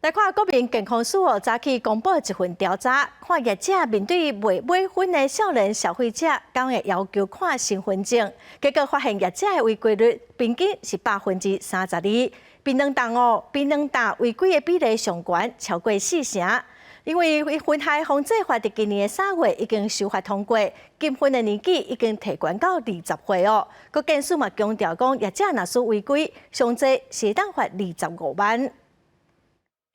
來看國民健康署哦，早起公布一份調查，看業者面對未買薰的少年消費者，敢會要求看身份證，結果發現業者的違規率平均是32%。檳榔檔哦，檳榔擔違規的比例上懸，超過四成。因為薰害防制法佇今年的3月已經修法通過，禁薰的年紀已經提懸到20歲哦。國健署嘛強調講，業者若是違規，上濟是會當罰25萬。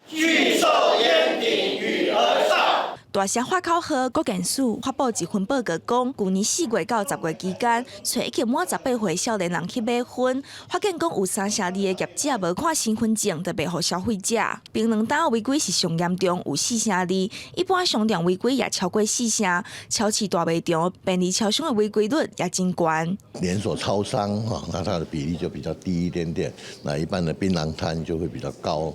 拒售菸品與兒少。大聲喊口號，國健署發布一份報告，講舊年4月到10月期間，揣已經滿18歲少年人去買薰，發現講有三成二的業者無看身份證就賣予消費者。檳榔擔違規是上嚴重，有四成二；一般商店違規也超過四成。超市大賣場、便利超商的違規率也真懸。連鎖超商哈，那它的比例就比較低一點點，那一般的檳榔攤就會比較高。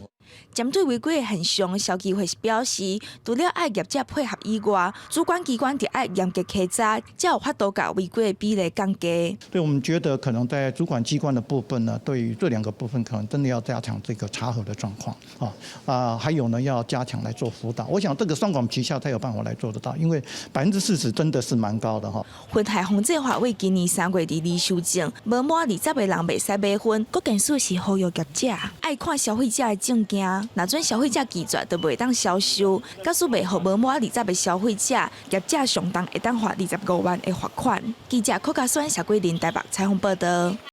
針對違規的現象，消基會是表示，除了愛業者配合以外，主管機關得愛嚴格稽查，才有法度共違規的比例降低。對，我們覺得可能在主管機關的部分呢，對於這兩個部分，可能真的要加強這個查核的狀況啊啊，還有呢，要加強來做輔導。我想這個雙管齊下才有辦法來做得到，因為40%真的是蠻高的哈。薰害防制法為今年3月22修正，無滿20個人袂使買薰。國健署是呼籲業者愛看消費者的證件，若準消費者拒絕，就袂當銷售。假使賣予無滿20的消費者，業者上重會當罰25萬的罰款。記者柯家宣、謝桂林台北採訪報道。